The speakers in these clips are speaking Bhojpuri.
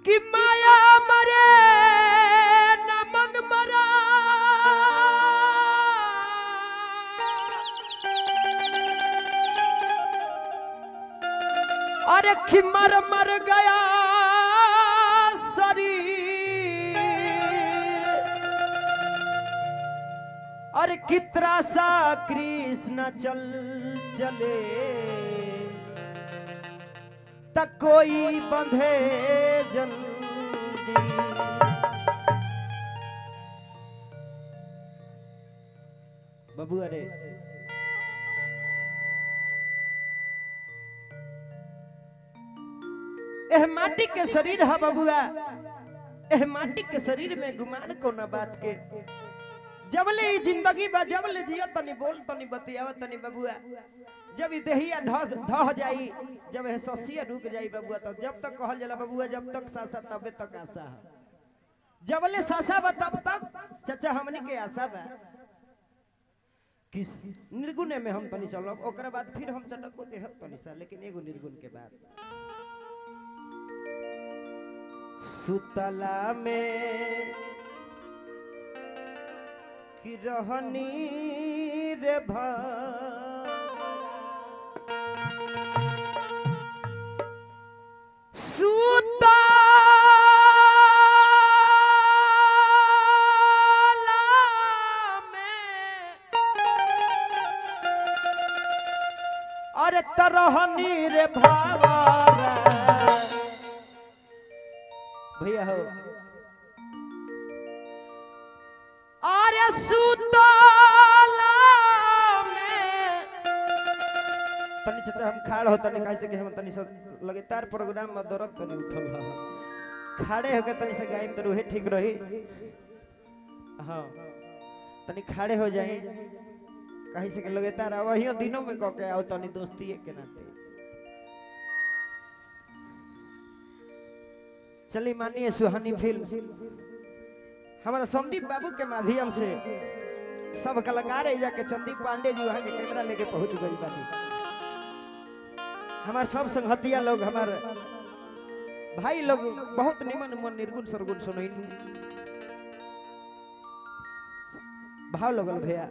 कि माया मरे न मन मरा, अरे खिमर मर गया शरीर, अरे कितना सा कृष्ण चल चले तक कोई बंधे जल्दी। बाबू अरे एह माटी के शरीर है बबुआ, एह माटी के शरीर में गुमान कोना बात के। जबले ई जिंदगी बा जबले जियो तनी बोल तनी बतियाव तनी बबुआ। जब ई देहिया ढह जाई, जब एह ससिया रुक जाई बबुआ, तो जब तक कहल जाला बबुआ जब तक सासा तबे तक आशा है। जबले सासा बा तब तक चाचा हमनी के आशा बा कि निर्गुण में हम तनी चलब, ओकरा बाद फिर हम चटको देहब तनी सा, लेकिन एगो निर्गुण के बाद। सुतला में कि रहनी रे भरा, सुतला में अरे तरहनी रे भावरा। भैया हो अरे सुतला में तनी चाचा हम खाड़ हो तनी कैसे कि हम तनी लगातार प्रोग्राम में दर्द तनी उठल ह, खाड़े होके तनी से गाइम तो रुहे ठीक रही। हाँ तनी खाड़े हो जाई कहीं से कि लगातार आवहियो दिनों में कह के आओ तनी दोस्ती के नाते। चली मानिए सुहानी फिल्म हमारा संदीप बाबू के माध्यम से सब कलाकार है जाके संदीप पांडे जी वहां के कैमरा लेके पहुंच गई बानी। हमारे सब संगतिया लोग, हमारे भाई लोग बहुत निमन मन निर्गुण सरगुण सुनई भाव लगल भैया।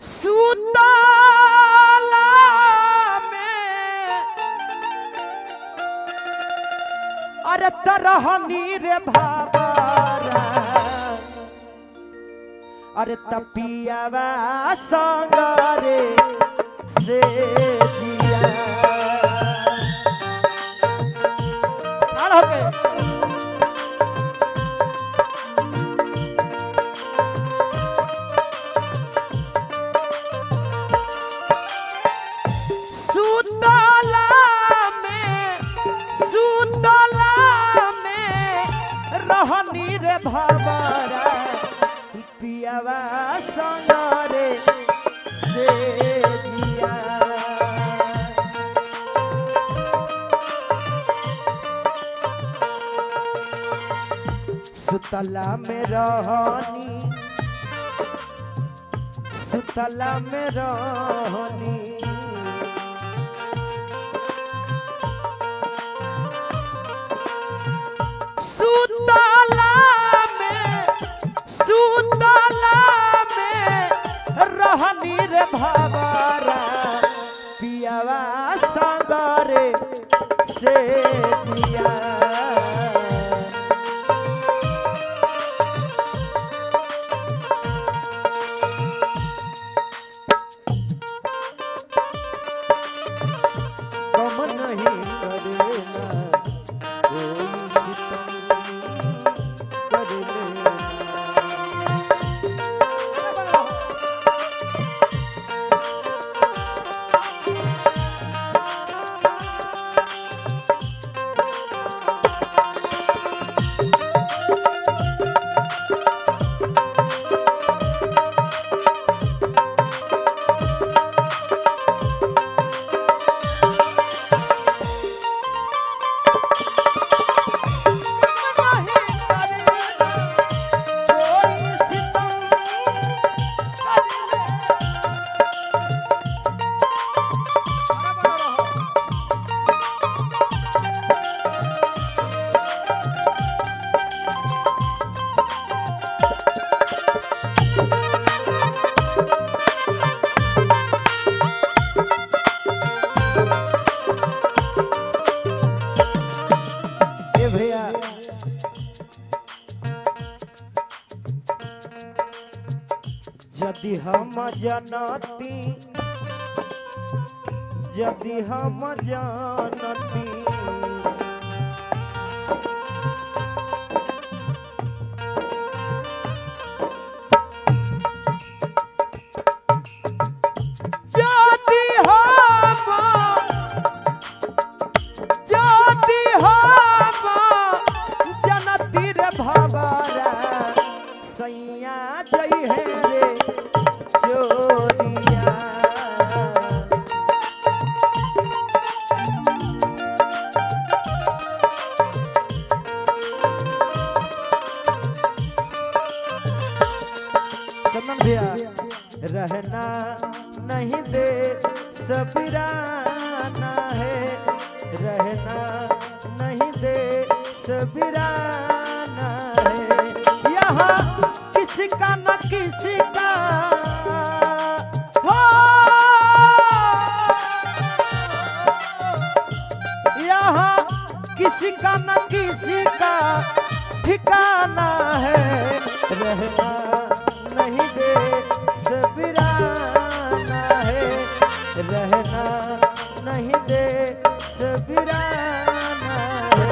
सुतला में अरे तरहनी रे भावरा, अरे तपियावा संग रे से जिया। हो गए सुतला में, सुतला में रहनी रे भावरा, पियावा संग रे से जिया। सुतला में रहनी, सुतला में रहनी, सुतला में, सुतला में रहनी रे भावरा, पियावा संग रे से जिया। कम नहीं करेना कोई सितम कर लेना। हम जानती, यदि हम जानती, यदि हम, यदि हम जानती रे भवरा सैया जई है रे चोरिया। चंदन भैया रहना नहीं दे सबराना है, रहना नहीं दे सबराना है, यहाँ किसी का न किसी का हो, यहाँ किसी का न किसी का ठिकाना है, रहना नहीं दे सबराना है, रहना नहीं दे सबराना है।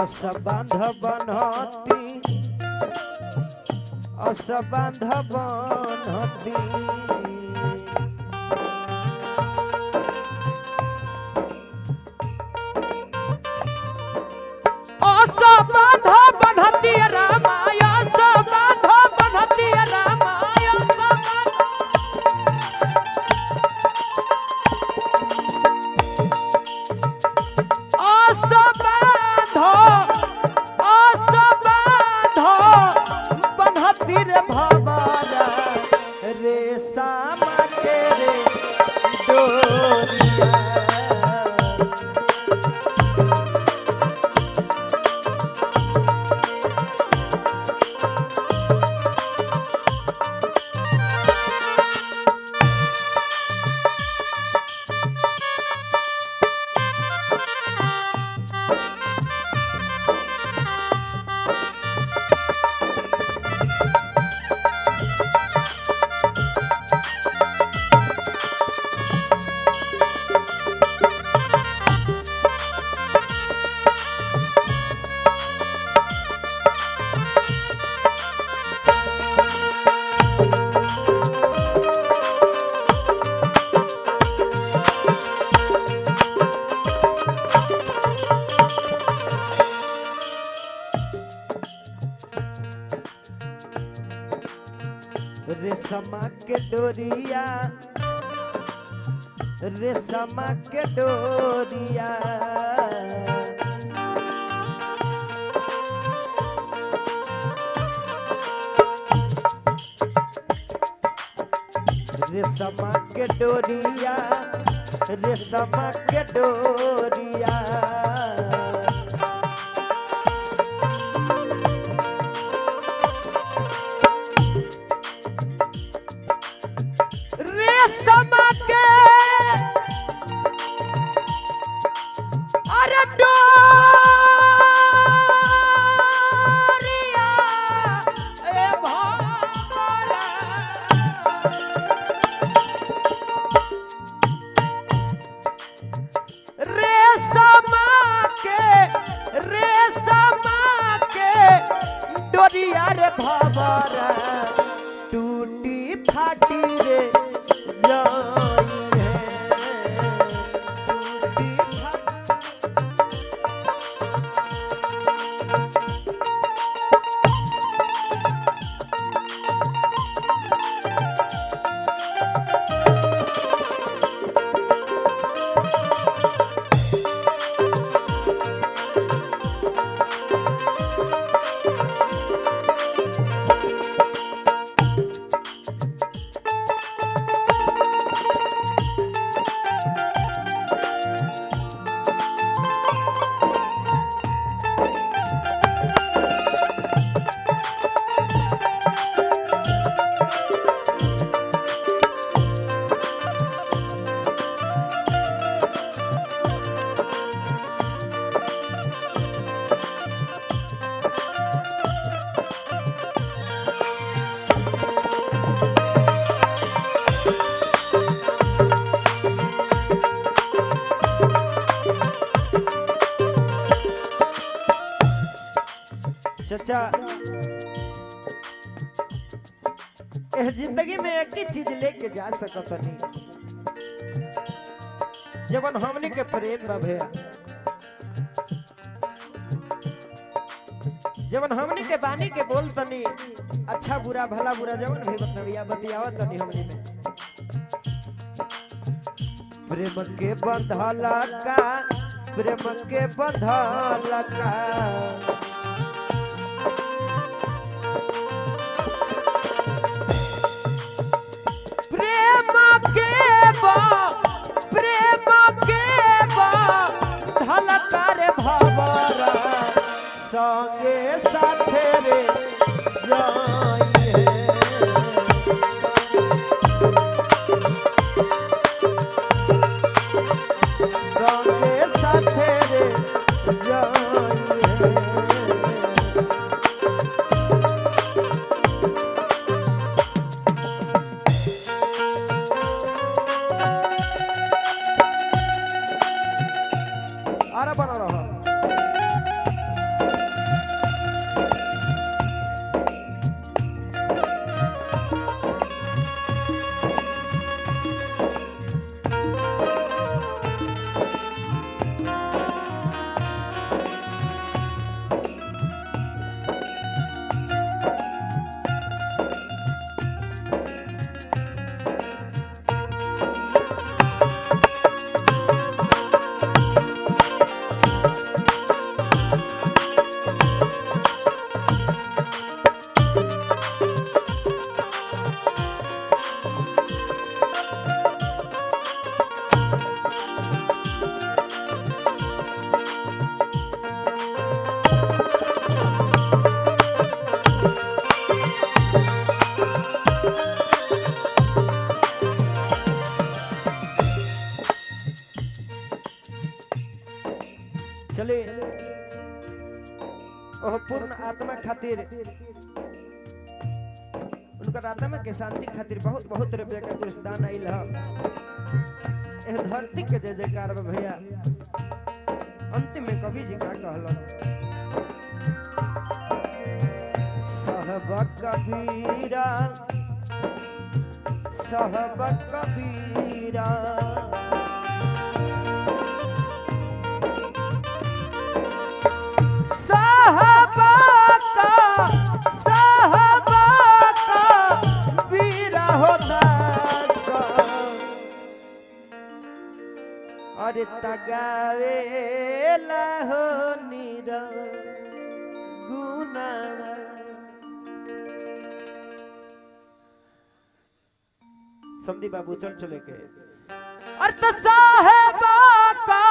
असबंध बनती, असबंध बनती, असबंध बनती रामाय, असबंध बनती रामाय, असबंध, असबंध बनती रे भवरा रे सामा के रे डोरिया। रेशमा के डोरिया, रेशमा के डोरिया, रेशमा के डोरिया, रेशमा के डोरिया, रेशमा के अरे डोरिया ए भवरा, रेशमा के, रेशमा के डोरिया रे भवरा टूटी फाटी रे जाई है, टूटी फाटी। चचा एह जिंदगी में एक ही चीज लेके जा सकत नहीं, जवन हमनी के प्रेम बा भैया, जवन हमनी के बानी के बोल तनी अच्छा बुरा भला बुरा जवन भी बतविया बतियावत तनी हमनी में प्रेम के बंधला का, प्रेम के बंधला का, प्रेम के बा, प्रेम के बा धलका रे भवरा संगे साथे रे जाइए। संगे साथे रे जाइए। आरा बना रहा। चले ओह पूर्ण आत्मा खातिर, उनकर आत्मा के शांति खातिर बहुत बहुत रुपया का कुछ दान आइल ह। एह धरती के जय जयकार बा भैया। अंतिम में कवि जी का कहलन, सहब कबीरा, सहब कबीरा, साहबा का, साहबा का बीरा होता अरे तगावेला हो नीरा गुना। संदीप बाबू चल चले के अर्थ साहबा का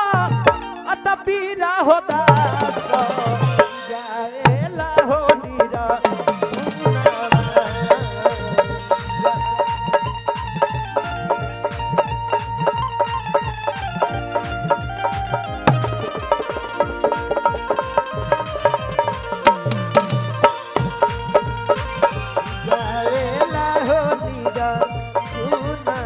अत बीरा होता गावेला हो नीरा गुना। गावेला हो नीरा गुना।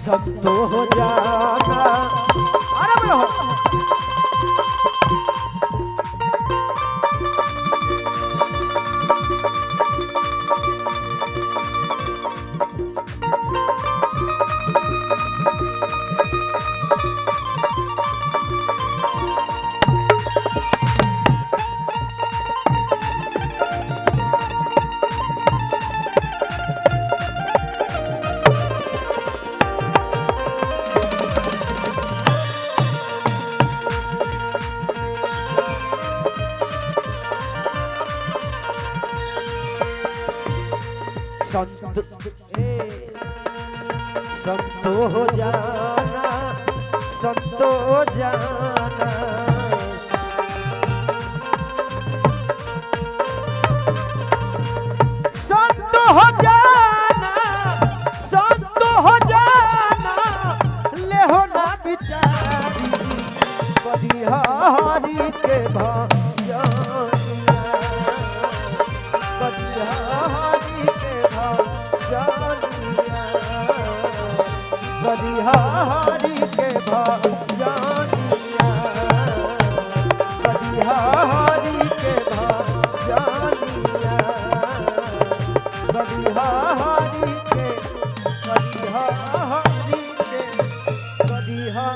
सब तो हो जाना अरे बोलो संत ए, संतो हो जाना, संतो हो जाना, संत हो जाना, संत हो जाना, ले हो ना बिचारी बलिहारी के भजनिया, बलिहारी के भजनिया। करिहा हरि के भजनिया, करिहा हरि के भजनिया, करिहा हरि के, करिहा हरि के, करिहा